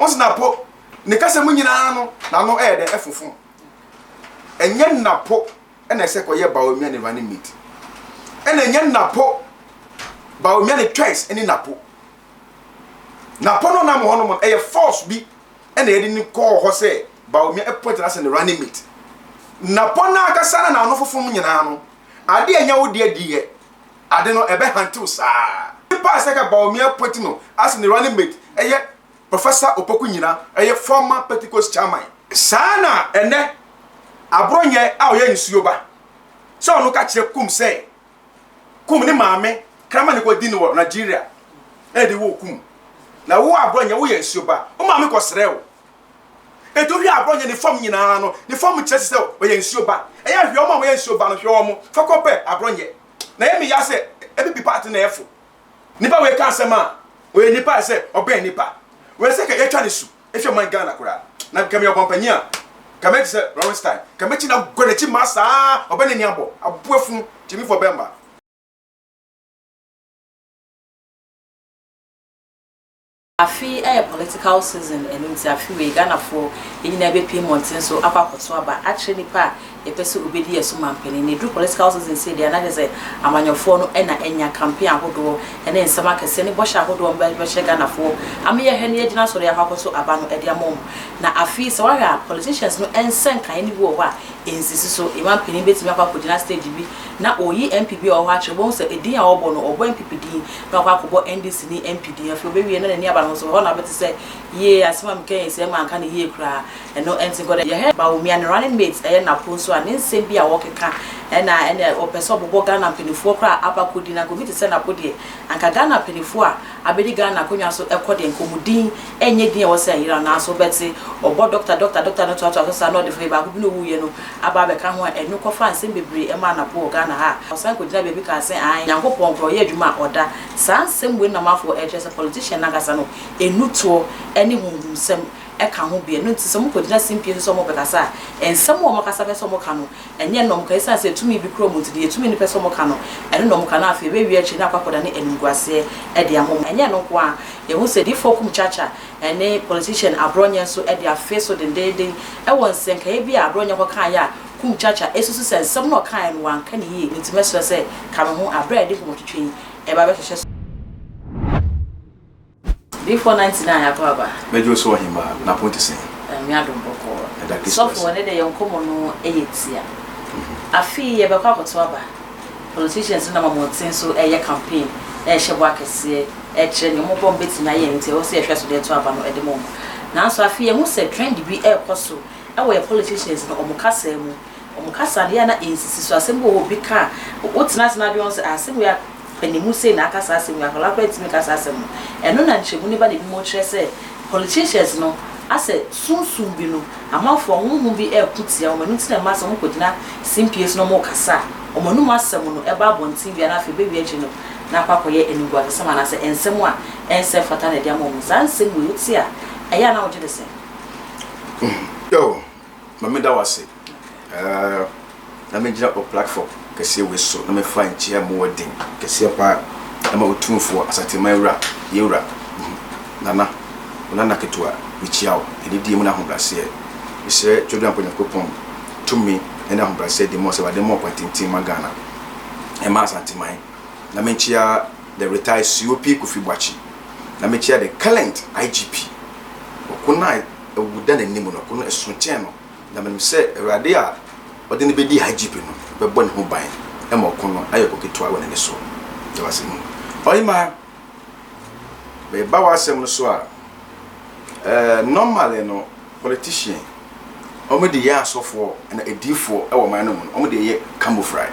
Wɔn sɛ Napo ne kasa mu nyinaa no n'ano ɛyɛ dɛ ɛfofo. Ɛnyɛ Napo ɛna ɛsɛ kɔyɛ Bawumia ne running mate. Ɛna ɛnyɛ Napo Bawumia ne choice ɛne Napo. Napo no nam hɔ nom ɛyɛ force bi ɛna yɛde no kɔɔ hɔ sɛ Bawumia appoint no asɛ ne running mate. Napo no ankasa na n'ano fofom nyinaa no ade a ɛnyɛ wo deɛ deɛ ade no ɛbɛ hantew saa. Nipa a ɛsɛ ka Bawumia appoint no as ne running mate ɛyɛ Professor Opoku Nyina ɛyɛ former Pentecost chairman. Saa na ɛnɛ Aborɔnyɛ a ɔyɛ nsuo ba sɛ ɔno ka kyerɛ Kum sɛ Kum ne maame kraman ne kɔ di no wɔ Nigeria ɛna de woo Kum. Na wo Aborɔnyɛ woyɛ nsuo ba wo maame kɔ srɛ wo. Enti wohwɛ Aborɔnyɛ ne fam nyinaa no ne fam kyerɛ sɛ ɔyɛ nsuo ba. Ɛyɛ hwɛ wɔn a wɔyɛ nsuo ba no hwɛ wɔn fa kɔpɛ Aborɔnyɛ. Na ɛyɛ me ya sɛ APP party na ɛfo. Nipa wei ka asɛm a, ɔyɛ nipa a ɛsɛ ɔbɛn nipa. Wei sɛ ka yɛtwa ne su efi ɔman Ghana koraa. Na nka meyɛ ɔbɔnpanyin a, nka mɛyɛ te sɛ Lawrence Time. Nka mɛkyi no agua n'akyi maa saa ɔbɛ n'ani abɔ. Aboa funu, gyimifoɔ bɛmma. Afe yi yɛ political season ɛno nti afe wei Ghanafoɔ yɛn nyinaa bɛpue mmɔnten so akɔ akɔto aba akyerɛ nipa a yɛpɛ sɛ ɔbɛdi yɛn so manpanin. Na ɛduru political season sei deɛ a na kyerɛ sɛ amanyɔfoɔ no na anya campaign ahodoɔ ne nsɛm akɛseɛ ne bɔhyɛ ahodoɔ a wɔbɛhyɛ Ghanafoɔ ama yɛahwɛ na yɛagyina so de akɔ akɔto aba no de ama wɔn. Na afe yi sɛ woahwɛ a politicians no nsɛnkaeɛ no bi wɔ hɔ a ɛnsisi so. Yɛn manpanin bɛtumi akɔ akɔgyina stage bi na ɔreyi MP bi a ɔwɔ hɔ akyerɛ wobɛhu sɛ edin a ɔrebɔ no ɔrebɔ NPP din na wakɔ akɔbɔ NDC ne MP din. Afei ɔbɛwie na n'ani aba ne ho so, ɛhɔ na wobɛte sɛ yie asɛm a mekae yi sɛ manka no yie koraa. Ɛno nti nkɔ dɛ. Yɛhwɛ Bawumia ne running mate ɛyɛ Napo nso a ne nsɛm bi a ɔkeka ɛna ɛna ɔpɛ sɛ ɔbobɔ Ghana mpaninfoɔ koraa aba kɔdi no anka obi te sɛ Napo deɛ anka Ghana mpaninfoɔ a abɛdi Ghana akonwa so ɛkɔ deɛ nka ɔmo din ɛnyɛ din a ɛwɔ sɛ ɛyera nanso wobɛte ɔbɔ doctor doctor doctor no toatoa so saa na ɔde fei baako bi na ɔwuiɛ no aba abɛka ho a ɛno kɔfaa nsɛm bebree ɛmaa Napo wɔ Ghana ha a ɔsan kɔgyina baabi kaa sɛ ae Nyankopɔn koraa ɔyɛ adwuma a ɔda saa nsɛm wei na amanfoɔ ɛkyerɛ sɛ politician no ankasa no ɛnutoɔ ɛne honhomsɛm ka ho bi. Ɛno nti, sɛ wɔkɔgyina simpie so sɛ wɔrebɛkasa a, nsɛm a wɔn ankasa pɛ sɛ wɔka no, ɛnyɛ ɛno na wɔka. Esiane sɛ tumi bi kura wɔn nti, deɛ tumi no pɛ sɛ wɔka no, ɛno na wɔka, na afei ɛbɛwie akyire na akɔ akɔdane animguaseɛ de ama wɔn. Ɛnyɛ ɛno nko ara, yɛhu sɛ Difoɔ Kumchacha ne politician Aborɔnyɛ nso de afe so dendeenden wɔ nsɛnkaeɛ bi a Aborɔnyɛ kɔkaeɛ a Kumchacha susu sɛ nsɛm no a ɔkaeɛ no wanka no yie. Enti mɛsrɛ sɛ ka me ho berɛ a yɛde nkɔmmɔtwetwe yi reba abɛhyehyɛ so. Before 99 akɔ aba. Mɛgye wo so ɔhemmaa, na pon te sɛn? Nyame adom bɔkɔɔ. Ɛda Kristo ase. Sɔfo, ɛnɛ deɛ yɛn nkɔmmɔ no yɛ tia. Afe yi yɛbɛkɔ akɔto aba. Politicians no nam mmɔnten so reyɛ campaign, rehyɛ bɔ akɛseɛ, rekyerɛ nea wɔn bɔ bɛtumi ayɛ nti ɛwɔ sɛ yɛhwɛ so de to aba no de ma wɔn. Nanso afe yi yɛhu sɛ trend bi rekɔ so wɔ yɛn politicians no wɔn kasa mu. Wɔn kasa no, yɛ a na ɛnsisi so. Asɛm bi wɔ hɔ obi ka a, wotena ase na adwene ho sɛ, ah, asɛm wei a panimu sei na aka saa asɛm wei, akwadaa koraa ntumi nka saa asɛm no. Ɛno na nkyerɛmu no ba na ebinom kyerɛ sɛ politicians no, asɛ sunsum bi no, amanfoɔ, honhom bi reko tia wɔn. Ɛno nti na ɛma sɛ wɔkɔgyina simpie so na wɔrekasa a, wɔn anom asɛm no ba abɔnten wie a na afei ɛbɛwie akyiri no na akɔ akɔyɛ animguasesɛm anaasɛ nsɛm a ɛnsɛ mfata na ɛde ama wɔn. Saa nsɛm wei wote a, ɛyɛ a na wogye no sɛn? Yo, Ma meda wo ase eh, na megyina wo platform kɛseɛ wei so na mefa nkyia mu wɔ den kɛseɛ paa ɛma Otumfoɔ Asanteman Wura, yɛ Wura, Nana, wo nana ketewa, mekyia wo anidie mu ne ahobraseɛ. Mesrɛ Tweduampɔ Nyankopɔn tumi ne ahobraseɛ de ma wo sɛ Awurade mma wo kwan tenten ma Ghana, ɛma Asanteman. Na menkyia the retired COP Kofi Boakye, na mekyia the current IGP, ɔko no a awu da n'anim no, ɔko no ɛso kyɛn no, na menim sɛ Awurade a ɔde no bɛdi IGP no bɛbɔ ne ho ban ma ɔko no ayɛ ɔko ketewa wɔ n'ani so. Yɛda wo ase. Ɔhemaa, meba w'asɛm no so a, eh, normally no, politician, wɔn de yɛ asɔfoɔ na adiifoɔ wɔ ɔman no mu no, wɔn de yɛ camouflage.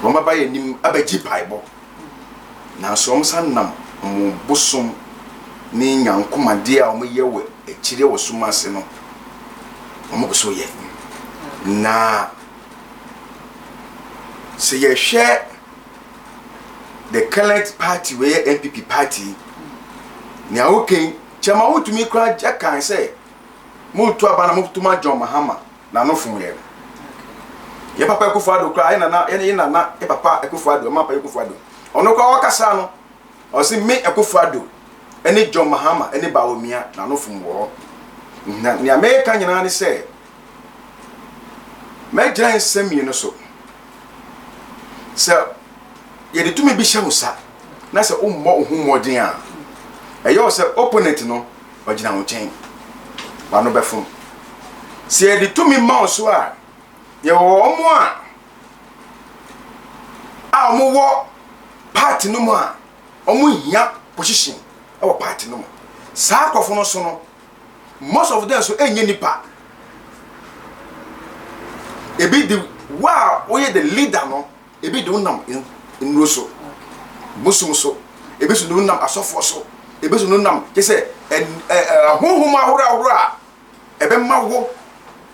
Wɔn aba yɛn anim abɛgye mpaebɔ. Nanso wɔsan nam wɔn bosom ne nyankomadeɛ a wɔyɛ wɔ akyire wɔ sum ase no, wɔkɔ so yɛ. Na sɛ yɛhwɛ the current party wei yɛ NPP party, nea woka yi, kyɛma wotumi koraa kan sɛ moreto aba na moto ma John Mahama. N'ano fom yɛn. Yɛn papa Akufo Addo koraa, yɛn nana, yɛn nana, yɛn papa Akufo Addo, yɛn papa Akufo Addo. Ɔno koraa ɔkasa no, ɔse me Akufo Addo ne John Mahama ne Bawumia n'ano fom wɔ hɔ. Na nea meka nyinaa ne sɛ, mɛgyina nsɛm mmienu so. Sɛ yɛde tumi bi hyɛ wo sa na sɛ wommɔ wo ho mmɔden a, ɛyɛ wo sɛ opponent no ɔgyina wo nkyɛn, w'ano bɛfom. Sɛ yɛde tumi ma wo so a, yɛwɔ wɔn a a wɔwɔ party no mu a wɔhia position wɔ party no mu. Saa nkurɔfo no so no, most of them so ɛnyɛ nipa. Ebi de wo a woyɛ the leader no, ebi de wo nam nnuro so, bosom so, ebi so de wo nam asɔfoɔ so, ebi so de wo nam kyɛ sɛ ahonhom ahorow ahorow a ɛbɛma wo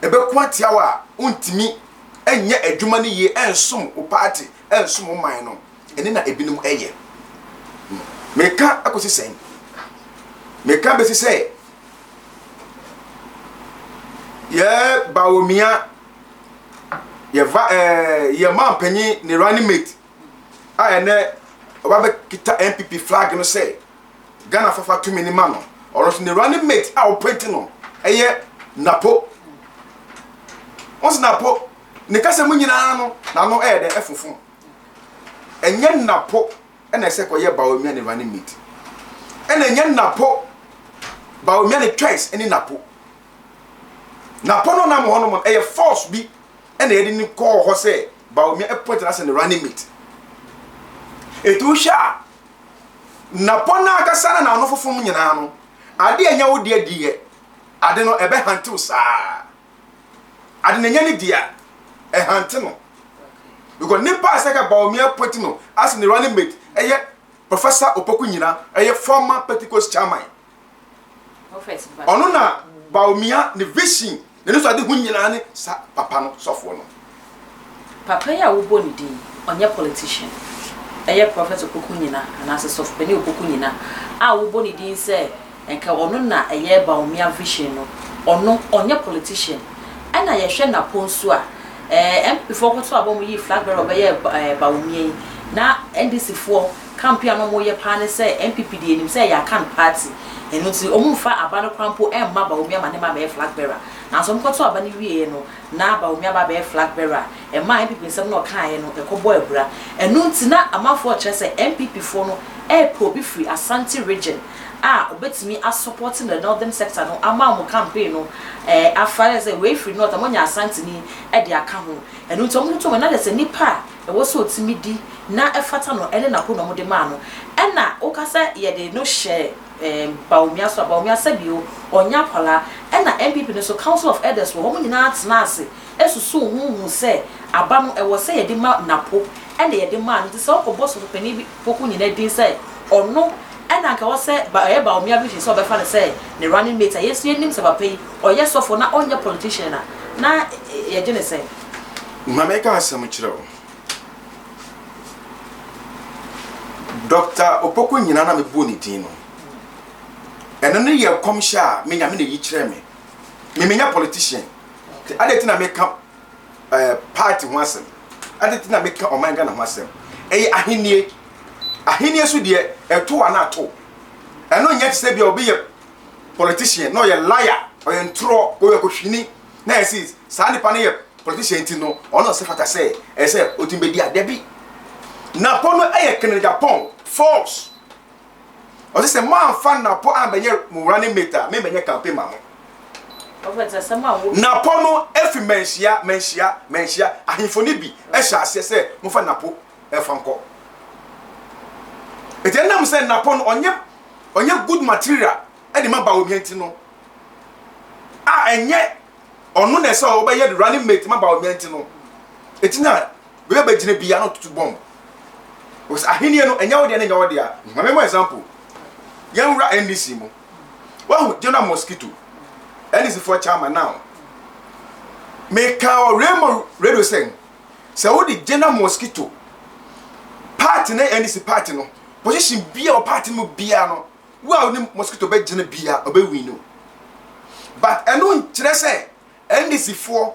ɛbɛko atia wo a wontumi nyɛ adwuma no yie ɛnsom wo party ɛnsom wo man no. Ɛne na ebinom yɛ. Meka akɔsi sɛn? Meka bɛsi sɛ yɛ Bawumia yɛ va ɛɛ yɛ mampanyin ne running mate a ɛnɛ ɔba bɛkita NPP flag no sɛ Ghana fafa tumi ne ma no. Ɔno nso ne running mate a ɔpɛnti no ɛyɛ Napo. Wɔn sɛ Napo ne kasa mu nyinaa no n'ano ɛyɛ dɛ ɛfofo. Ɛnyɛ Napo na ɛsɛ kɔyɛ Bawumia ne running mate. Ɛna ɛnyɛ Napo, Bawumia ne choice ne Napo. Napo no nam hɔ nom ɛyɛ force bi ɛna yɛde ne kɔɔ hɔ sɛ Bawumia appoint no asɛ ne running mate. Eti wohwɛ a Napo no ankasa na n'ano fofom nyinaa no, ade a ɛnyɛ wo deɛ diiɛ, ade no ɛbɛhantew saa. Ade no ɛnyɛ ne dea, ɛhante no. Because nipa a sɛ ka Bawumia appoint no as ne running mate ɛyɛ Professor Opoku Nyina, ɛyɛ former Pentecost chairman. Ɔno na Bawumia ne vision, n'anisoade ho nyinaa ne sa papa no, sɔfoɔ no. Papa yi a wobɔ ne din yi, ɔnyɛ politician. Ɛyɛ Prophet Opoku Nyina anaasɛ Sɔfopanin Opoku Nyina a wobɔ ne din sɛ Nka ɔno na ɛyɛ Bawumia vision no, ɔno ɔnyɛ politician. Ɛna yɛhwɛ Napo nso a, ɛɛ NPP foɔ kɔto aba wɔn yii flag bearer ɔbɛyɛɛ ɛɛ Bawumia yi, na NDC foɔ campaign a na wɔn yɛ paa ne sɛ NPP deɛ yɛnim sɛ ɛyɛ Akan party, ɛno nti wɔn nfa aba no koraa mpo ɛmma Bawumia ma ne mma abɛyɛ flag bearer. Nanso wɔn kɔto aba no wieɛ no, na Bawumia aba abɛyɛ flag bearer a, ɛmaa NPP nsɛm no a ɔkaeɛ no ɛkɔbɔɔ abura. Ɛno nti na amanfoɔ rekyerɛ sɛ NPP foɔ no ɛrepɛ obi firi Asante region a obetumi a support the northern sector no ama wɔn campaign no eh, afa yɛ sɛ wei firi north a moanya Asanteni de aka ho. Ɛno nti wɔn toto wɔn na kyerɛ sɛ nipa a ɛwɔ sɛ otumi di na ɛfata no ɛne Napo na wɔde maa no. Ɛna woka sɛ yɛde no hyɛ eh, Bawumia so a, Bawumia sɛbi o, ɔnyɛ akwadaa. Ɛna NPP no nso Council of Elders wɔ hɔ, wɔn nyinaa tenaa ase susuw ho huu sɛ aba no ɛwɔ sɛ yɛde ma Napo ɛna yɛde maa no. Nti sɛ wokɔbɔ sɔfopanin bi Poku nyina din sɛ ɔno na anka ɛwɔ sɛ ɔyɛ Bawumia vision sɛ ɔbɛfa no sɛ ne running mate a, yɛn nso yɛnim sɛ papa yi ɔyɛ sɔfo na ɔnyɛ politician a, na yɛgye no sɛn? Ma menka asɛm nkyerɛ wo. Doctor Opoku Nyina na mebɔɔ ne din no, ɛno no yɛ nkɔmhyɛ a me Nyame na ɛyi kyerɛɛ me. Me menyɛ politician. Nti adɛn nti na meka eh, party ho asɛm? Adɛn nti na meka ɔman Ghana ho asɛm? Ɛyɛ ahennie. Ahennie so deɛ, ɛto a na ato. Ɛno nyɛ te sɛ bia obi yɛ politician na ɔyɛ liar, ɔyɛ ntorɔ, ɔyɛ kɔhwini, na ɛsi saa nipa no yɛ politician nti no, ɔno ɔsɛ fata sɛ ɛsɛ sɛ ɔtumi bɛdi a. Dabi. Napɔ no yɛ Kennedy Agyapong, false. Ɔse sɛ moamfa Napɔ ambɛnyɛ mo running mate a, membɛnyɛ campaign ma mo. Napɔ no fi Manhyia, Manhyia, Manhyia, ahemfo no bi hyɛ aseɛ sɛ momfa Napo mfa nkɔ. Nti ɛnam sɛ Napɔ no ɔnyɛ ɔnyɛ good material de ma Bawumia nti no, a ɛnyɛ ɔno na ɛsɛ ɔbɛyɛ the running mate ma Bawumia nti no, eti na baabi a bɛgyina biara na ɔtutu bɔmb. Because ahenni no ɛnyɛ wo deɛ na ɛnyɛ wo dea. Ma memmɔ example. Yɛnwura NDC mu. Wahu General Mosquito, NDC foɔ chairman now. Meka wɔ Rainbow Radio sɛ, sɛ wode General Mosquito party ne NDC party no, position bia wɔ party no mu bia no, wo a wone Mosquito bɛgyina bia, ɔbɛwin no. But ɛno nkyerɛ sɛ NDC foɔ,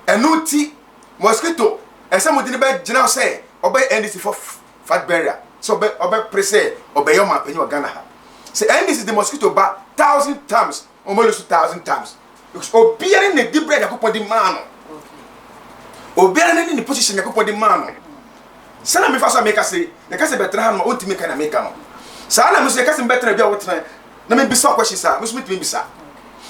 ɛno nti Mosquito ɛsɛ mode no bɛgyina sɛ ɔbɛyɛ NDC foɔ flag bearer, sɛ ɔbɛpere sɛ ɔbɛyɛ ɔmanpanyin wɔ Ghana ha. Sɛ NDC de mosquito ba thousand times, wɔn bɛ lose thousand times. Because obiara ne ne dibrɛ Nyankopɔn de maa no. Obiara ne ne position Nyankopɔn de maa no. Sɛnea mefa so a meka se, yɛka sɛ bɛtena ha no ma ontumi nka na meka no. Saa na me nso yɛka sɛ mebɛtena bi a wotena na mebisa questions a, me nso metumi bisa.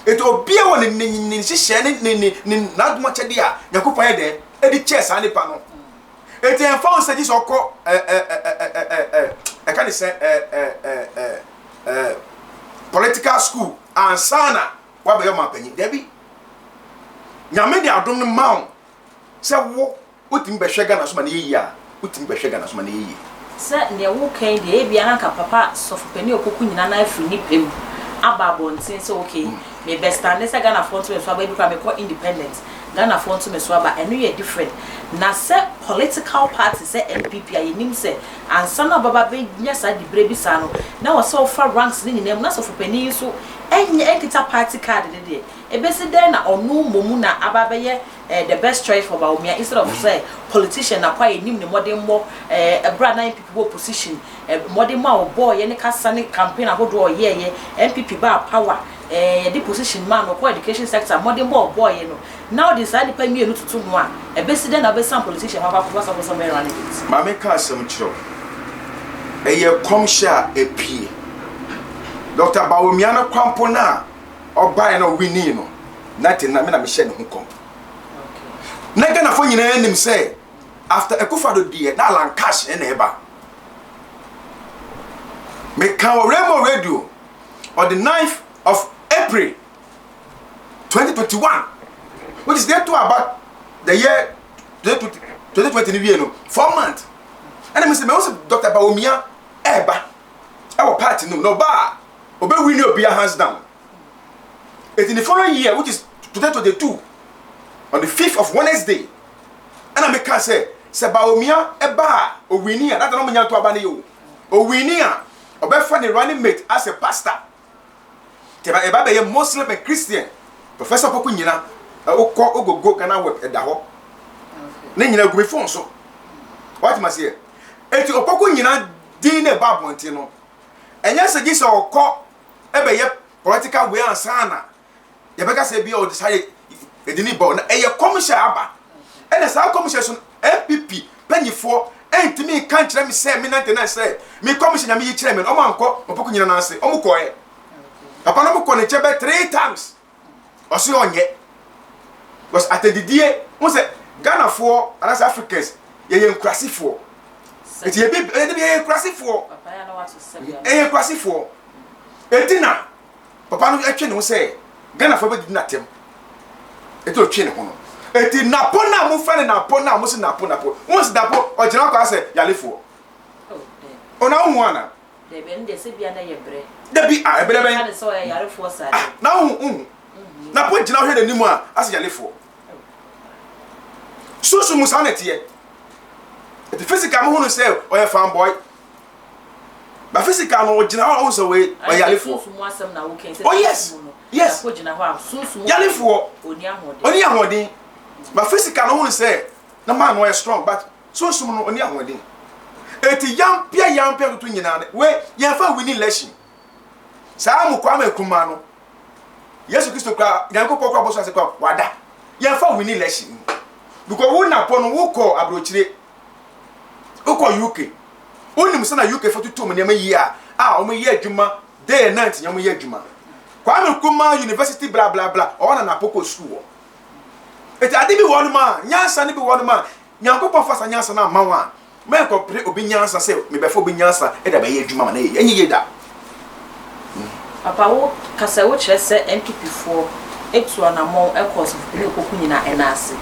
Enti obiara wɔ ne ne ne nhyehyɛe ne ne ne ne n'adom akyɛde a Nyankopɔn ayɛ dɛn ɛde kyɛɛ saa nipa no. Enti ɛmfa ho sɛ gye sɛ ɔkɔ ɛ ɛ ɛ ɛ ɛ ɛ ɛka ne sɛ ɛ ɛ ɛ ɛ ɛ political school ansa na wabɛyɛ ɔmanpanyin. Dabi. Nyame de adom no ma wo sɛ wo Wotumi bɛhwɛ Ghana so ma no yɛ yie a, wotumi bɛhwɛ Ghana so ma no yɛ yie. Sɛ neɛ woka yi deɛ ebia na anka papa sɔfopanin Opoku nyina nan afiri ne pɛ mu aba abɔnten sɛ ok me bɛ stande sɛ Ghanafoɔ nto me so aba ebi koraa mekɔ independent Ghanafoɔ nto me so aba ɛno yɛ different na sɛ political party sɛ NPP a yɛnim sɛ ansa na wobɛba bɛnya saa diberɛ bi saa no na ɛwɔ sɛ wofa ranks no nyinaa mu na sɔfopanin yi nso ɛnyɛ ɛnkita party card no deɛ ɛbɛsi dɛn na ɔno mmom na aba abɛyɛ eh, the best choice for Bawumia instead of sɛ politician na kwa yɛnim ne mmɔdenmmɔ eh, ɛberɛ a na NPP wɔ opposition eh, mmɔdenmmɔ a ɔbɔɔyɛ ne kasa ne campaign ahodoɔ a ɔyɛɛyɛ NPP baa power eh, yɛde position maa no ɔkɔ education sector mmɔdenmmɔ a ɔbɔɔyɛ no na ɔde saa nnipa mmienu toto ho a ɛbɛsi dɛn na wobɛsan politician ho akɔ akɔfa sɛ wopɛ sɛ ɔbɛyɛ running mate? Ma menka asɛm nkyerɛ wo. Ɛyɛ kɔmhyɛ a apue. Doctor Bawumia no kwampo no a ɔbaeɛ na ɔwinii no na te na me na mehyɛ ne ho kɔm. Na Ghanafoɔ nyinaa nim sɛ after Akufo-Addo deɛ na Alan Cash na ɛba. Meka wɔ Rainbow Radio on the 9th of April 2021 which is day two about the year 2020 ni wie no 4 months ɛna me sɛ mehu sɛ Dr. Bawumia ɛɛba ɛwɔ party no mu na ɔba a ɔbɛwin obia hands down. Eti the following year which is 2022 on the 5th of Wednesday ɛna meka sɛ sɛ Bawumia ɛba a owini a that na ɔmo nya nto aba ne yɛ o owini a ɔbɛfa ne running mate as a pastor te ɛba ɛba bɛyɛ Muslim and Christian. Professor Poku nyina wokɔ ogogo Ghana web ɛda hɔ ne nyina gu me phone so wate ma seɛ. Eti Opoku nyina din na ɛba abɔnten no ɛnyɛ sɛ gye sɛ ɔkɔ ɛbɛyɛ political way ansa na yɛbɛka sɛ bi a ɔde saa yɛde ne bɔ na ɛyɛ kɔmhyɛ aba ɛna saa kɔmhyɛ so NPP panyifoɔ ɛntumi nka nkyerɛ me sɛ me nante na sɛ me kɔmhyɛ Nyame yi kyerɛ me no ɔmo ankɔ Opoku nyina n'ase ɔmo kɔɛ papa no ɔmo kɔ ne nkyɛn bɛ three times ɔse ɔnyɛ because atɛdidie ho sɛ Ghanafoɔ anaasɛ Africans yɛyɛ nkurasefoɔ nti yɛbi yɛde yɛyɛ nkurasefoɔ ɛyɛ nkurasefoɔ eti na papa no ɛtwe ne ho sɛ Ghanafoɔ bɛdidi n'atɛm eti ɔtwe ne ho no eti napo na mo fɛ ne napo na mo si napo napo wɔn si napo ɔgyina kɔ asɛ yalefoɔ ɔna ohun ana. Dabi ɛno deɛ sɛ bia na ɛyɛ brɛ. Dabi a ɛbrɛ bɛn. Ka ne sɛ ɔyɛ yarefoɔ saa ah na ohun ohun napo gyina hwɛ n'anim a asɛ yalefoɔ sunsun mu saa na ɛteɛ eti physical mo hu no sɛ ɔyɛ fan boy ba physical no ɔgyina hɔ ɔhu sɛ wei ɔyɛ yalefoɔ. Oh yes, yalefoɔ ɔni ahoɔden ba physical no hu no sɛ na man no ɔyɛ strong but sunsum no ɔni ahoɔden eti yampia yampia tutu nyinaa no wei yɛnfa winning election saa mu Kwame Nkrumah no Yesu Kristo kura Nyankopɔn kura bɔsɔ ase kura wada yɛnfa winning election because wo napɔ no wokɔ aburokyire wokɔ UK wonim sɛ na UK fo tutu wɔn nneɛma yie a a wɔn yɛ adwuma day and night nyɛ wɔn yɛ adwuma Kwame Nkrumah University bla bla bla ɔwɔ na napɔ kɔ sukuu wɔ eti ade bi wɔ nom a nyansa no bi wɔ nom a Nyankopɔn fa saa nyansa no amma wo a, mɛnkɔpere obi nyansa sɛ mebɛfa obi nyansa de abɛyɛ adwuma ma no ayɛ yie. Ɛnyɛ yie da. Papa wo kasa wo kyerɛ sɛ NPP foɔ atu anamɔn kɔ Ɔsɔfopanin Opoku Nyina nan ase.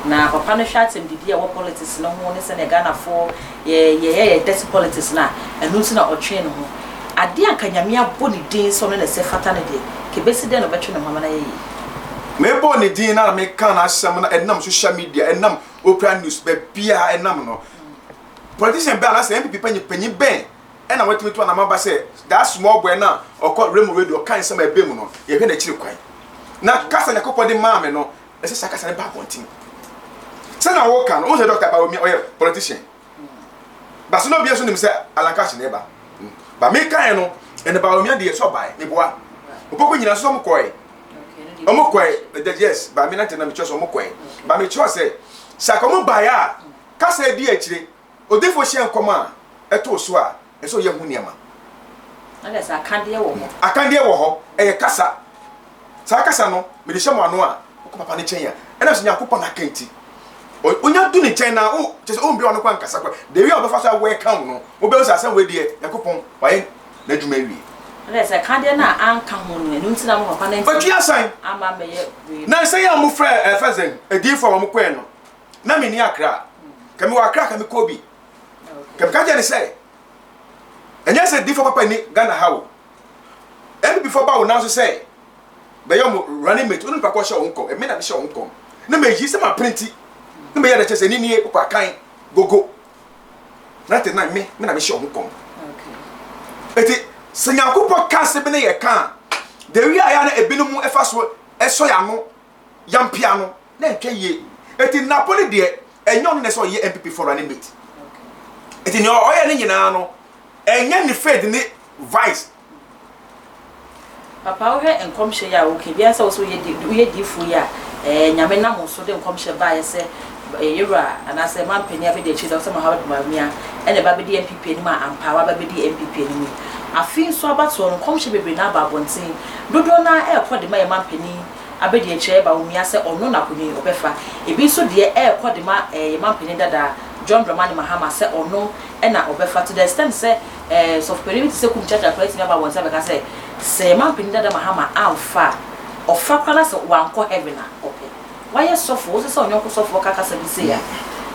Na papa no hwɛ atɛm didi a ɛwɔ politics no ho ne sɛdeɛ Ghana foɔ yɛ yɛyɛ yɛ dirty politics no a, ɛno nti na ɔtwee ne ho. Adeɛ a anka Nyame abɔ ne din sɛ ɔno na ɛsɛ fata no deɛ, nka ɛbɛsi dɛn na ɔbɛtwe ne ho ama no ayɛ yie? Mebɔɔ ne din na mekaa n'asɛm na ɛnam social media, ɛnam Oprah news, baabiara ɛnam no. Politician bɛn anaasɛ NPP panyin panyin bɛn ɛna watumi to anam aba sɛ that small boy no a ɔkɔ Remo radio ɔka nsɛm a ɛbɛ mu no, yɛhwɛ n'akyiri kwan. Na kasa Nyankopɔn de maa me no, ɛsɛ saa kasa no ba abɔnten. Sɛnea wɔka no, wohu sɛ Dr. Bawumia ɔyɛ politician. But so na obiara nso nim sɛ Alan Cash na ɛba. But mekaeɛ no, Ɛna Bawumia deɛ sɛ ɔbae, meboa. Opoku nyina nso ɔmo kɔe. Ɔmo kɔe, yes, ba me nante na mekyerɛ sɛ ɔmo kɔe. Ba mekyerɛ sɛ, sɛ anka ɔmo bae a, kasa edi akyire, odifo hyɛ nkɔm a, ɛtoo so a, ɛsɛ ɔyɛ ho nneɛma. Na kyerɛ sɛ akadeɛ wɔ hɔ. Akadeɛ wɔ hɔ, ɛyɛ kasa. Saa kasa no, mede hyɛ mo ano a, wokɔ papa no nkyɛn a, ɛnam sɛ Nyankopɔn aka nti, onya du ne nkyɛn na o, kyerɛ sɛ ombue ɔno koraa nkasa koraa. The way a ɔbɛfa so a welcome no, wobɛhu sɛ asɛm wei deɛ, Nyankopɔn wayɛ n'adwuma awie. Na kyerɛ sɛ akadeɛ no a anka ho no, ɛno nti na mo papa no antumi Watwi asan. amma ammɛyɛ wei no. Nansa yi a wɔfrɛɛ ɛfɛ sɛ adiyifoɔ a wɔkɔɛ no, na menni Accra. Ka mewɔ Accra ka mekɔɔ bi. Ka meka kyerɛ no sɛ, ɛnyɛ sɛ difoɔ papa ni Ghana ha o. NPP foɔ ba wo nan so sɛ bɛyɛ ɔmo running mate, wo ne nipa kɔ hyɛ wo nkɔm, ɛme na mehyɛ wo nkɔm. Na meyi sɛ mapere nti, na meyɛ dɛ kyerɛ sɛ ni nie, wokɔ akan, gogo. Na te na me, me na mehyɛ wo nkɔm. Eti, sɛ Nyankopɔn ka asɛm bi na yɛka a, the way a yɛ a na ebinom ɛfa so ɛsɔ yɛn ano, yampia no, na ɛntwa yie. Eti Napo no deɛ, ɛnyɛ ɔno na ɛsɛ ɔyɛ NPP foɔ running mate. Eti nea ɔyɛ no nyinaa no, ɛnyɛ ne faith ne vice. Papa wohwɛ nkɔmhyɛ yi a woka bi sɛ wo sɛ woyɛ woyɛ diifoɔ yi a ɛɛ Nyame nam wo so de nkɔmhyɛ baeɛ sɛ yɛwura anaasɛ mampanin abɛdi akyire Dr. Mohammed Bawumia ɛna ɛba bɛdi NPP anim a ampa waba bɛdi NPP anim yi. Afei nso abatoɔ no nkɔmhyɛ bebree na aba abɔnten dodoɔ no ara ɛrekɔ de ma yɛ mampanin abɛdi akyire Bawumia sɛ ɔno na akonnwa yi ɔbɛfa. Ebi nso deɛ ɛrekɔ de ma yɛ mampanin dada John Dramani Mahama sɛ ɔno na ɔbɛfa to the extent sɛ sɔfopanin bi te sɛ Kum Chacha koraa atumi aba abɔnten abɛka sɛ sɛ yɛ mampanin dada Mahama amfa a, ɔfa koraa na sɛ wankɔ heaven a ɔpɛ. Wayɛ sɔfo, wose sɛ ɔnyɔnko sɔfoɔ ka kasa bi sei a,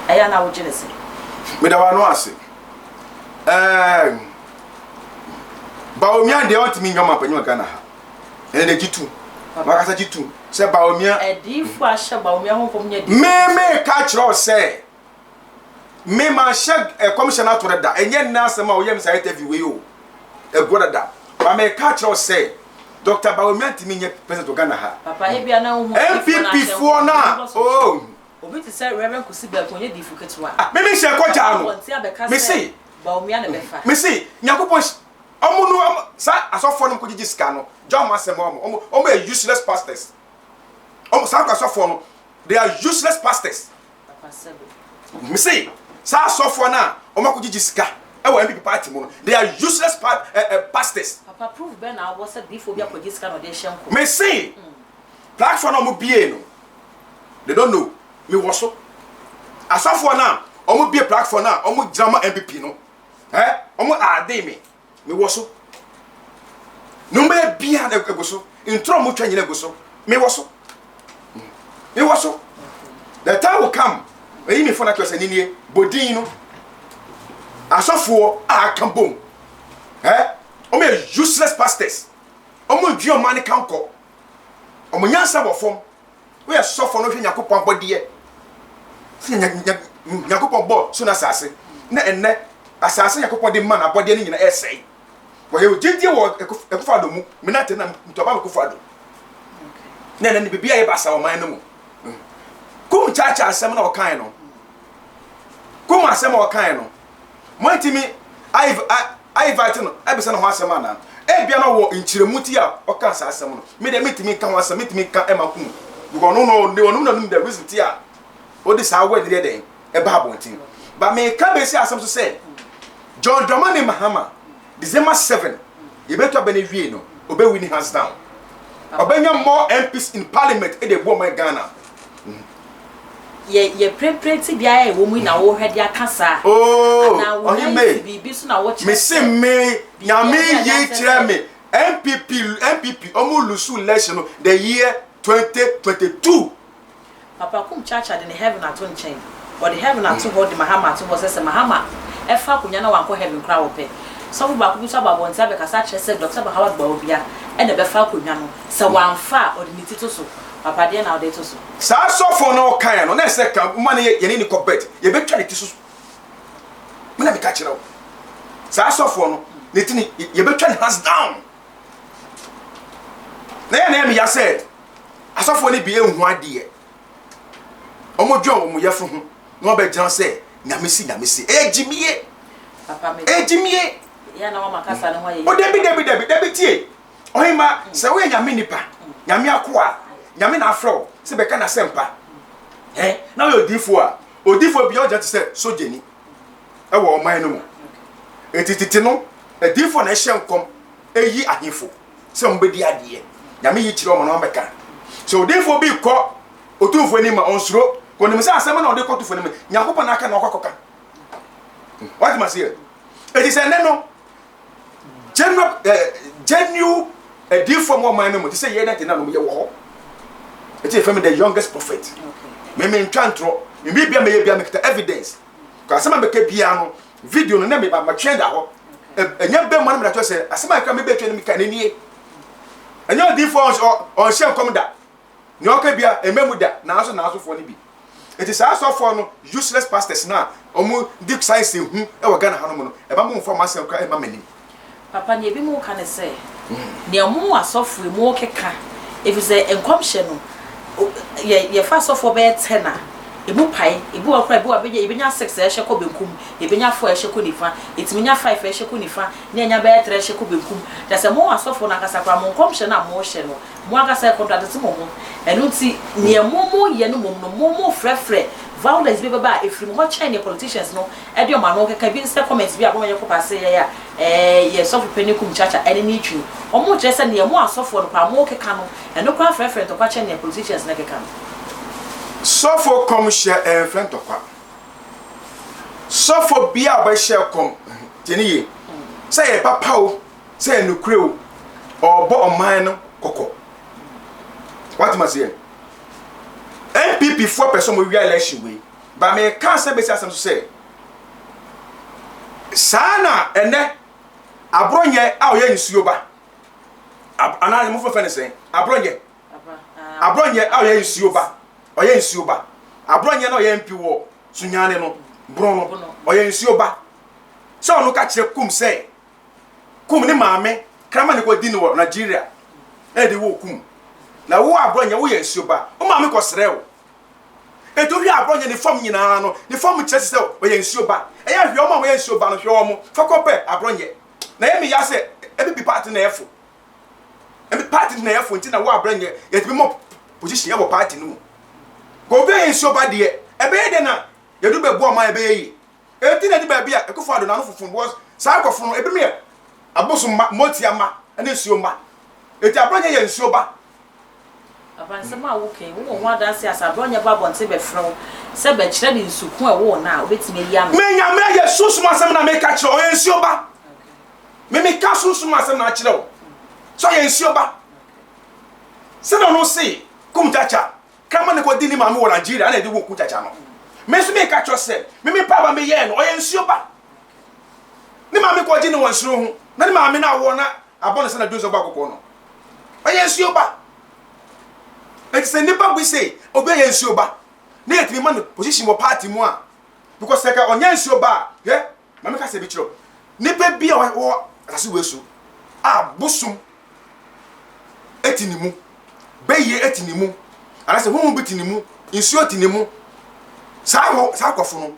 ɛyɛ a na wogye no sɛn? Meda w'ano ase. Ɛɛm, Bawumia deɛ ɔntumi nyɛ ɔmanpanyin wɔ Ghana ha. Ɛnɛ deɛ gye tom. Wakasa gye tom sɛ Bawumia. Adiyifoɔ a ahyɛ Bawumia ho nkɔm nyɛ adiyifoɔ. Me meka kyerɛ wo sɛ me manhyɛ ɛkɔmhyɛ no ato dada. Ɛnyɛ nnɛ asɛm a woyɛ me saa interview wei o. Ɛguɔ dada. Ba meka kyerɛ wo sɛ Dr. Bawumia ntumi nyɛ president wɔ Ghana ha. Papa ebia na wohu NPP foɔ no a oh. Obi te sɛ Reverend Kusi Berko ɔnyɛ diyifo ketewa. Ah, me menhyɛ ɛkɔgyaa no. Me se. Bawumia na ɛbɛfa. Me se Nyankopɔn Ɔmo no ɔmo saa asɔfoɔ no kɔgyegye sika no gya ɔmo asɛm ɔmo ɔmo ɔmo yɛ useless pastors ɔmo saa asɔfoɔ no they are useless pastors mese saa asɔfoɔ no a ɔmo akɔgyegye sika ɛwɔ NPP party mu no they are useless pa eh, eh, pastors. Papa proof bɛn na awɔ sɛ diifoɔ bi akɔgye sika na ɔde hyɛ nkɔm. Mese platform na ɔmo bie no they don't know me wɔ so asɔfoɔ no a ɔmo bie platform no a ɔmo gyina ma NPP no. Eh, ɔmo aadee me, me wɔ so. Ne ɔmo bɛyɛ bia na egu so. Ntorɔ ɔmo twa nyina egu so. Me wɔ so. Me wɔ so. The time will come. Eyi me phone akyerɛ sɛ ninie bodin no. Asɔfoɔ a aka bom. Eh, ɔmo yɛ useless pastors. Ɔmo ndwi ɔmo ani kankɔ. Ɔmo nyansa wɔ fam. Woyɛ sɔfo no hwɛ Nyankopɔn abɔdeɛ sɛ Nyankopɔn bɔ so na asase na ɛnɛ asase Nyankopɔn de ma no abɔdeɛ no nyina ɛsɛe. Wɔyɛ gyedie wɔ Akufo-Addo mu menante na ntɔba Akufo-Addo na ɛnɛ ne biribi ayɛ basa wɔ man no mu. Kum kyaakyaa asɛm na ɔkae no. Kum asɛm a ɔkae no. Moantumi aevite no abisa no ho asɛm anaa? Ebia na ɔwɔ nkyerɛmu ti a ɔkaa saa asɛm no. Me deɛ mentumi nka ho asɛm, mentumi nka ɛma kum. Because ɔno no, ɔno na ɔnim the reason ti a ɔde saa word no yɛ dɛn ɛba abɔnten. But meka bɛsi asɛm so sɛ, John Dramani Mahama, December 7, yɛbɛtu abɛ no awie no, ɔbɛ win hands down. Ɔbɛnya more MPs in parliament ɛde abu ɔman Ghana. Yɛ yɛ prempren tebea a ɛwɔ mu yi na wohwɛ de aka saa? Oh, Anaa wo nan ɔhene si biribi so na wokyerɛ me se sɛ me biribi nyame ade yi anaasɛ kyerɛ sɛ me NPP NPP ɔmo lusu election no the year 2022. Papa Kum Chacha de ne heaven ato nkyɛn. Ɔde heaven ato hɔ de Mahama ato hɔ sɛ sɛ Mahama fa akonwa na wankɔ heaven koraa ɔpɛ. Sɔfo baako bi nso aba abɔnten abɛkasa akyerɛ sɛ Dɔkta Mahamad Bawumia na ɛbɛfa akonwa no. Sɛ wamfa a ɔde ne ti to so. Papa deɛ na wode to so. Saa sɔfo no ɔkaeɛ no na ɛsɛ ka ma no yɛne ne kɔ bet yɛbɛtwa ne ti so me na meka kyerɛ wo saa sɔfoɔ no ne ti ne yɛbɛtwa ne hands down na yɛ na yɛ meya sɛ asɔfoɔ no bi nhu adeɛ wɔn dwen wɔn yɛfo ho na wɔbɛgyina sɛ nyame si nyame si ɛyɛ gyimie ɛyɛ gyimie. Yɛ na wama kasa no ho ayɛ. O dabi dabi dabi dabi tie. Ɔhema sɛ woyɛ nyame nipa, nyame akoa a, nyame na afrɛ wo sɛ bɛka n'asɛmpa. Ɛ na woyɛ odiifoɔ a, odiifoɔ biara ɔgyina te sɛ sogyani ɛwɔ ɔman no mu. Eti tete no, adiifoɔ na ɛhyɛ nkɔm eyi ahemfo sɛ wɔn bɛdi adeɛ. Nyame yi kyerɛ wɔn na wɔn bɛka. Sɛ odiifoɔ bi kɔ otumfoɔ anim a, ɔnsuro. Ɔnim sɛ asɛm na ɔde kɔ otumfoɔ anim, Nyankopɔn na aka na ɔkɔ akɔka. Wate ma seɛ? Eti sɛ ɛnɛ no, general eh, genuine adiifoɔ mu ɔman no mu te sɛ yɛn nante nanom yɛwɔ hɔ. Eti yɛfrɛ me the youngest prophet. Me me ntwa ntorɔ. Me biribi a mɛyɛ bia mekita evidence. Kɔ asɛm a mɛka biara no, video no na me matwɛn da hɔ. Ɛnyɛ bɛ mu na mɛda kyerɛ sɛ asɛm a ɛka mebɛtwa no meka n'anie. Ɛnyɛ odiifoɔ ɔnhyɛ nkɔm da. Nea ɔka bia ɛmma mu da naaso naasofoɔ no bi. Nti saa asɔfoɔ no useless pastors no a ɔmo di science hu wɔ Ghana ha nom no ɛma mo nfa ɔmo asɛm koraa mma m'anim. Papa nea ebinom ka ne sɛ nea mo asɔfoɔ yi mo keka efisɛ nkɔmhyɛ no yɛ yɛfa asɔfoɔ bɛyɛ ten a emu pae ebi wɔ hɔ koraa ebi wɔ hɔ yɛbɛnya six a ɛhyɛ kɔ benkum yɛbɛnya four a ɛhyɛ kɔ nifa yɛtumi nya five a ɛhyɛ kɔ nifa na yɛnya bɛyɛ three a ɛhyɛ kɔ benkum kyerɛ sɛ mo asɔfoɔ no ankasa koraa mo nkɔmhyɛ no a mohyɛ no Mo ankasa ɛkɔntradete mo ho. Ɛno nti, neɛ mo mo yɛ no mmom no, mo mo frɛfrɛ violence bi bɛba a, ɛfiri mo hɔ kyɛn neɛ politicians no de wɔn ano keka. Bi ne sɛ comments bi a Abraham Yakup ase yɛɛ a ɛɛ yɛ sɔfo panin kum kyakya ɛne ne twi no. Wɔn kyerɛ sɛ neɛ mo asɔfoɔ no koraa mo keka no, ɛno koraa frɛfrɛ ntɔkwa kyɛn neɛ politicians no keka no. Sɔfo kɔm hyɛ ɛnfrɛ ntɔkwa. Sɔfo biaa a ɔbɛhyɛ kɔm, tie ne yie, sɛ ɛyɛ papa o, sɛ ɛyɛ nokorɛ o, ɔrebɔ ɔman no kɔkɔ. Wate ma seɛ? NPP foɔ pɛ sɛ wɔn wia election wei. Ba meka asɛm bɛsi asɛm so sɛ, saa na ɛnɛ aborɔnyɛ a ɔyɛ nsuo ba, anaa mo fɛfɛ ne sɛn, aborɔnyɛ, aborɔnyɛ a ɔyɛ nsuo ba, ɔyɛ nsuo ba, aborɔnyɛ na ɔyɛ MP wɔ Sunyani no, borɔ no, ɔyɛ nsuo ba. Sɛ ɔno ka kyerɛ kum sɛ, Kum ne maame kraman ne kɔ di no wɔ Nigeria na yɛde woo kum. Na wo abrɔnyɛ woyɛ nsuo ba. Wo maame kɔ srɛ wo. Enti wohwɛ abrɔnyɛ ne fam nyinaa no, ne fam kyerɛ sɛ ɔyɛ nsuo ba. Ɛyɛ hwɛ wɔn a wɔyɛ nsuo ba no, hwɛ wɔn. Fa kɔmpɛ abrɔnyɛ. Na ɛyɛ me ya sɛ ɛbibi party na ɛfo. Ɛbi party na ɛfo nti na wo abrɔnyɛ yɛtumi mɔ position ɛwɔ party no mu. Kɔ obi a yɛ nsuo ba deɛ, ɛbɛyɛ dɛ na yɛdu bɛboa ɔman ɛbɛyɛ yie. Enti na edu baabi a Akufo Addo n'ano fofon because saa nkurɔfo no ebinom yɛ abosom mma, motia mma ne nsuo mma. Enti Abrɔnyɛ yɛ nsuo ba. Papa nsɛm a woka yi wowɔ ho adanse a sɛ Abrɔnyɛ ba abɔnten bɛfrɛ wo sɛ bɛkyerɛ no nsu ko a ɛwɔ wo no a wobɛtumi ayi ano. Me Nyame ayɛ sunsum asɛm na meka kyerɛ wo, ɔyɛ nsuo ba. Me meka sunsum asɛm na akyerɛ wo sɛ ɔyɛ nsuo ba. Sɛdeɛ ɔno se kum kyakya Kraman no kɔdi ne maame wɔ Nigeria ɛna ɛde woo Kujaja no. Me nso meka kyerɛ sɛ me me paaba me yɛɛ no ɔyɛ nsuo ba. Ne maame kɔgye no wɔ nsuo ho na ne maame no awoɔ na abɔ no sɛ na dwonsɔ bɔ akokɔ no. Ɔyɛ nsuo ba. Enti sɛ nnipa bi se obi yɛ nsuo ba na yɛtumi ma no position wɔ party mu a because sɛ ka ɔnyɛ nsuo ba a hwɛ ma meka sɛ bi kyerɛ nipa bi a wɔ asase wei so a bosom te ne mu, bayie te ne mu, anaasɛ honhom bi te ne mu, nsuo te ne mu. Saa hɔ saa akɔfo no,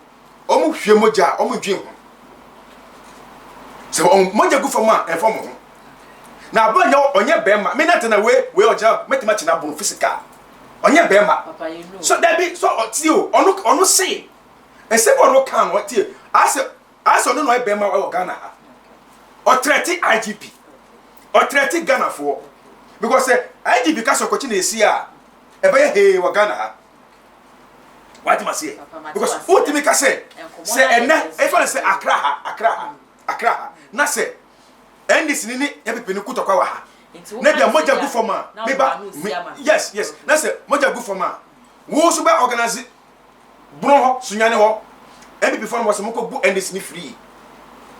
wɔn hwie mogya a wɔn dwen ho. Sɛ wɔn mogya gu fam a ɛmfa wɔn ho. Na abɔ nyɛ ɔnyɛ bɛrima. Me nante na wei wei ɔgyina mɛtumi akyi n'abono physical. Ɔnyɛ bɛrima. So dabi so ɔtie o ɔno ɔno se nsɛm ɔno kan no ɔtie asɛ Asɛ ɔno na ɔyɛ bɛrima wɔ Ghana ha. Ɔtrɛte IGP. Ɔtrɛte Ghanafoɔ. Because sɛ IGP ka sɛ ɔkɔkye na esi a, ɛbɛyɛ hee wɔ Ghana ha. Wate ma seɛ? Because wotumi ka sɛ sɛ ɛnɛ ɛfa no sɛ Accra ha, Accra ha, Accra ha, na sɛ NDC ni ne NPP no kutɔkwa wɔ ha. Na bia mogya gu fam a, meba, yes, yes, na sɛ mogya gu fam a, wo nso bɛ organize Bono hɔ, Sunyani hɔ, NPP foɔ no wɔ sɛ mokɔ bu NDC ne free.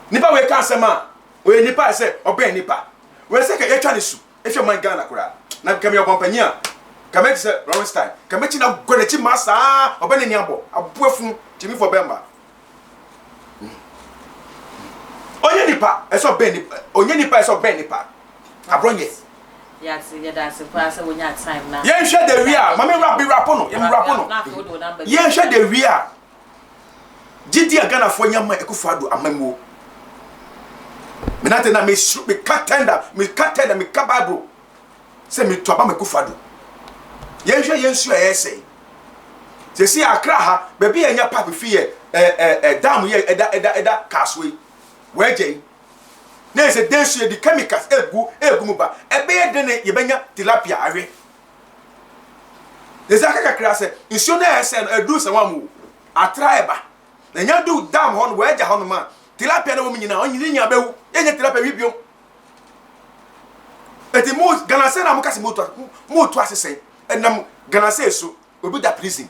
Nipa wei ka asɛm a, ɔyɛ nipa a ɛsɛ ɔbɛn nipa. Wei sɛ ka yɛtwa ne su efi ɔman Ghana koraa. Na nka meyɛ ɔbɔnpanyin a, nka mɛte sɛ Lawrence Time. Nka mɛkyi na gɔ n'akyi maa saa ɔbɛ ne ni abɔ. Aboa funu, gyimifoɔ bɛmba. Ɔnyɛ nipa, ɛsɛ ɔbɛn nipa. Ɔnyɛ nipa, ɛsɛ ɔbɛn nipa. Abrɔnyɛ. Yɛnhwɛ the way a mame rap rapo no yɛn rapo no yɛnhwɛ the way a gyidi a Ghanafoɔ nya ma Akufo Addo amammuo. Nante na mesuro meka tender meka tender meka Bible sɛ metu aba mɛkufa do. Yɛnhwɛ yɛn nsuo a ɛresɛe. Sɛsi Accra ha baabi a yɛnya pipe fi yɛ ɛ ɛ ɛ dam yɛ ɛda ɛda ɛda Kasoa yi wɔagya yi. Na yɛ sɛ den so yɛde chemicals egu egu mu ba ɛbɛyɛ den na yɛbɛnya tilapia awe. Yɛsɛ aka kakra sɛ nsuo no a ɛresɛe no ɛduru sɛ wɔn o atra ɛba. Na nya du dam hɔ no wɔagya hɔ nom a tilapia na wɔn nyinaa wɔn nyinaa bɛwu yɛnyɛ tilapia wi biom. Eti mo galamsey na mo kasi mo to mo to ase sɛn ɛnam galamsey so obi da prison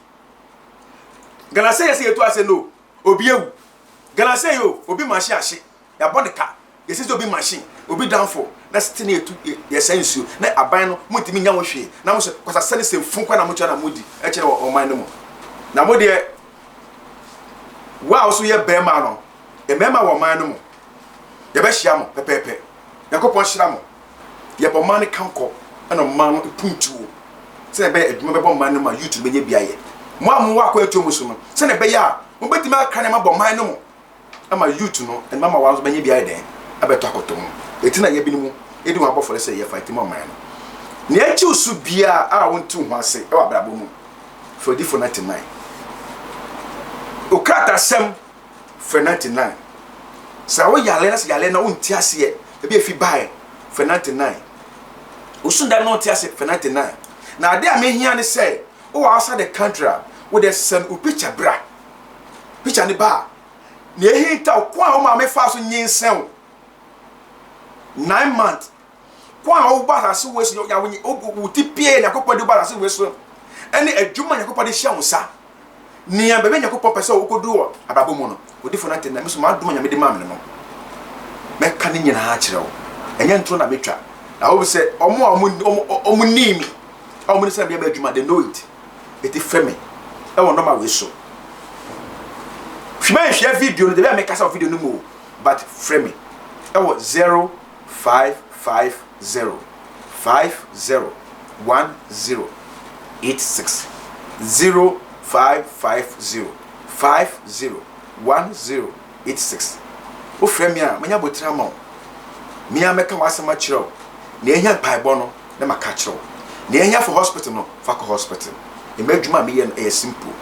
galamsey yɛ sɛ yɛtu ase no obi ewu galamsey o obi machine ahye yɛabɔ ne ka yɛsɛ sɛ obi machine obi danfo na sete ne yɛtu yɛsɛ nsuo na aban no mo ntumi nya ho hwee na mo sɛ kwasasɛ ne sɛ fun kwa na mo tua na mo di ɛkyerɛ wɔ ɔman no mu na mo deɛ wo a wo so yɛ bɛrima no mmarima wɔ ɔman no mu Yɛbɛhyia mo pɛpɛɛpɛ. Nyankopɔn nhyira mo. Yɛbɔ ɔman no kankɔ ɛna ɔman no mpuntuo sɛnea ɛbɛyɛ adwuma bɛbɔ ɔman no mu a youth no bɛnya bi ayɛ. Mo a mowɔ akwantuo mu so no, sɛnea ɛbɛyɛ a mobɛtumi akra nneɛma abɔ ɔman no mu ama youth no mmabaawa nso bɛnya bi ayɛ dɛn abɛtɔ akɔtɔ mu. Eti na yɛbinom yɛdi ho abɔfɔre sɛ yɛ fight ma ɔman no. Nea ɛkyew so biara a wonte wo ho ase wɔ abrabɔ mu, frɛ odifo 99. Okratasɛm Frɛ 99. Sɛ wo yare na sɛ yare na wonte aseɛ baabi a efi baeɛ, frɛ 99. Wosu da na wonte aseɛ, frɛ 99. Na adeɛ a mehia ne sɛ wowɔ outside the country a, wo deɛ send wo picture bra. Picture ne ba a, nea ehinta wo kwan a wo maame faa so nyinsɛn wo 9 months, kwan a wobɔ asase wei so, wo ti pie Nyankopɔn de wobɔ asase wei so, ɛne adwuma Nyankopɔn de hyɛ wo nsa. Nea baabi a Nyankopɔn pɛ sɛ wokodu wɔ abrabɔ mu no, odifo no ate na me nso m'adom a Nyame de maa me no no, mɛka ne nyinaa akyerɛ wo. Ɛnyɛ ntoro na metwa. Na wohu sɛ wɔn a wɔn nim me, a wɔn nim sɛ meyɛ m'adwuma, they know it. Eti frɛ me ɛwɔ nɔma wei so. Hwɛ nhwɛ video no, dabi a mekasa wɔ video no mu o, but frɛ me ɛwɔ 0550 50 10 86 0550 50 10 86. Wofrɛ me a, manya abotire ama wo. Me ara mɛka w'asɛm akyerɛ wo. Nea ehia mpaebɔ no, na maka akyerɛ wo. Nea ehia for hospital no, fa kɔ hospital. M'adwuma a meyɛ no, ɛyɛ simple.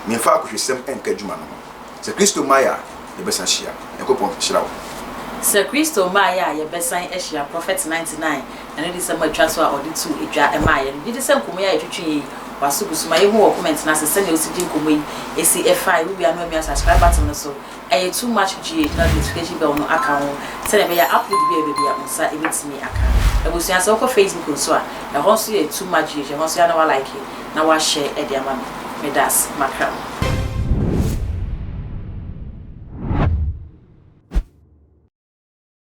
Memfa akɔhwisɛm nka adwuma no ho. Sɛ Kristo mmaeɛ a, yɛbɛsan ahyia. Nyankopɔn nhyira wo. Sɛ Kristo mmaeɛ a, yɛbɛsan ahyia. Prophet 99, ɛno de sɛm a ɛtwa so a ɔde too dwa maa yɛn no. Gyedi sɛ nkɔmmɔ yi a yɛtwetweeɛ yi, w'aso gu so. Ma yɛhu wɔ comment no ase sɛnea wosi gye nkɔmmɔ yi si fae. Wowie a na wamia subscribe button no so. Ɛyɛ too much GH na notification bell no aka ho sɛnea ɛbɛyɛ a upload bi a ɛba bi a wo nsa bɛtumi aka. Abusua sɛ wokɔ Facebook nso a, ɛhɔ nso yɛ too much GH, ɛhɔ nso yɛ a na wa like na wa share de ama me. Meda ase, makra mo.